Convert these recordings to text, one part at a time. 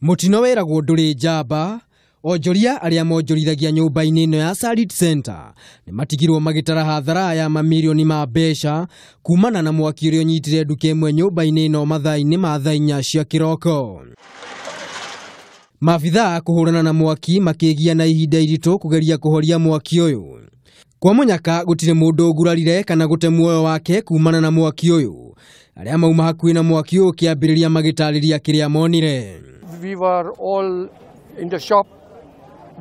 Mũtino weragwo ndũrĩ njamba. Onjoria arĩa monjorithagia nyũmba-inĩ ĩno ya Sarit Center nĩ matigirwo magĩtara hathara ya mamirioni ma mbeca kumana na mwaki ũrĩa ũnyitire nduka ĩmwe nyũmba-inĩ ĩno mathaa-inĩ ma thaa 4 cia kĩroko. Maabithaa kũhũrana na mwaki makĩgia na ihinda iritũ kũgeria kũhoria mwaki ũyũ. Kwa mũnyaka gũtirĩ mũndũ ũgurarire kana gũte muoyo wake kumana na mwaki ũyũ. Arĩa mauma hakuhĩ na mwaki ũyũ kĩambĩrĩria magĩtarĩria kĩrĩa monire. We were all in the shop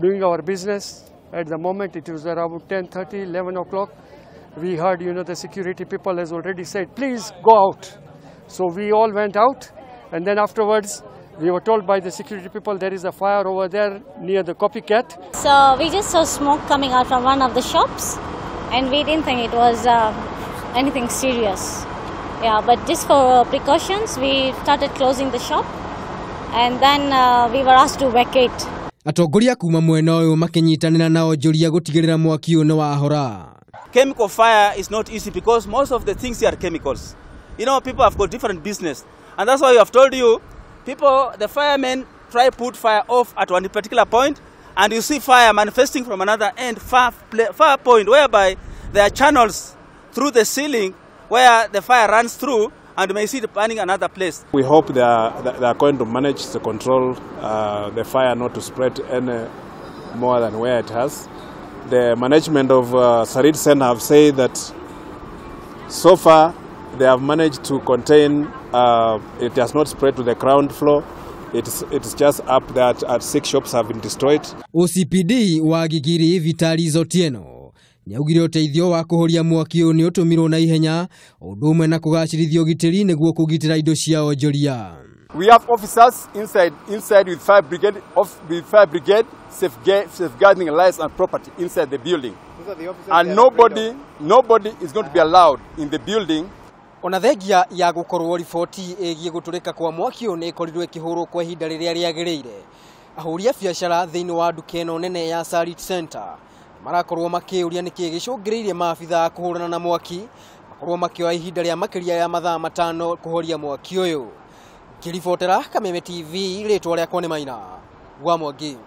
doing our business. At the moment it was around 10:30, 11 o'clock. We heard, the security people has already said, please go out. So we all went out, and then afterwards we were told by the security people there is a fire over there near the copycat. So we just saw smoke coming out from one of the shops, and we didn't think it was anything serious. Yeah, but just for precautions, we started closing the shop, and then we were asked to vacate. Atongoria kuma mwena ũyũ makĩnyitanĩra na onjoria gũtigĩrĩra mwaki ũyũ nĩ wahora. Chemical fire is not easy because most of the things here are chemicals. You know, people have got different business, and that's why we have told you, people, the firemen try put fire off at one particular point, and you see fire manifesting from another end, far point, whereby there are channels through the ceiling where the fire runs through, and you may see it burning another place. We hope they are going to manage to control the fire not to spread any more than where it has. The management of Sarit Center have said that so far they have managed to contain, it has not spread to the ground floor. It's just up that at 6 shops have been destroyed. OCPD wa Gigiri Vitalis Otieno nĩaugire ũteithio wa kũhoria mwaki ũyũ nĩ ũtũmirwo na ihenya ũndũ ũmwe na kũgacĩrithia ũgitĩri nĩguo kũgitĩra indo cia onjoria. We have officers inside with fire brigade, safeguarding lives and property inside the building. And nobody is going to be allowed in the building. Ona thengia ya gũkorwo riboti ĩgiĩ gũtũrĩka kwa mwaki ũyũ nĩ ĩkorirwo ĩkĩhũrwo kwa ihinda rĩrĩa rĩagĩrĩire. Ahũri a biacara thĩinĩ wa nduka ĩno nene ya Sarit Center marakorwo makĩũria nĩkĩ gĩcũngĩrĩirie maabithaa kũhũrana na mwaki makorwo makĩoya ihinda rĩa makĩria ya mathaa 5 kũhoria mwaki ũyũ. Ngĩribotera Kameme TV, rĩtwa rĩakwa nĩ Maina wa Mwangi.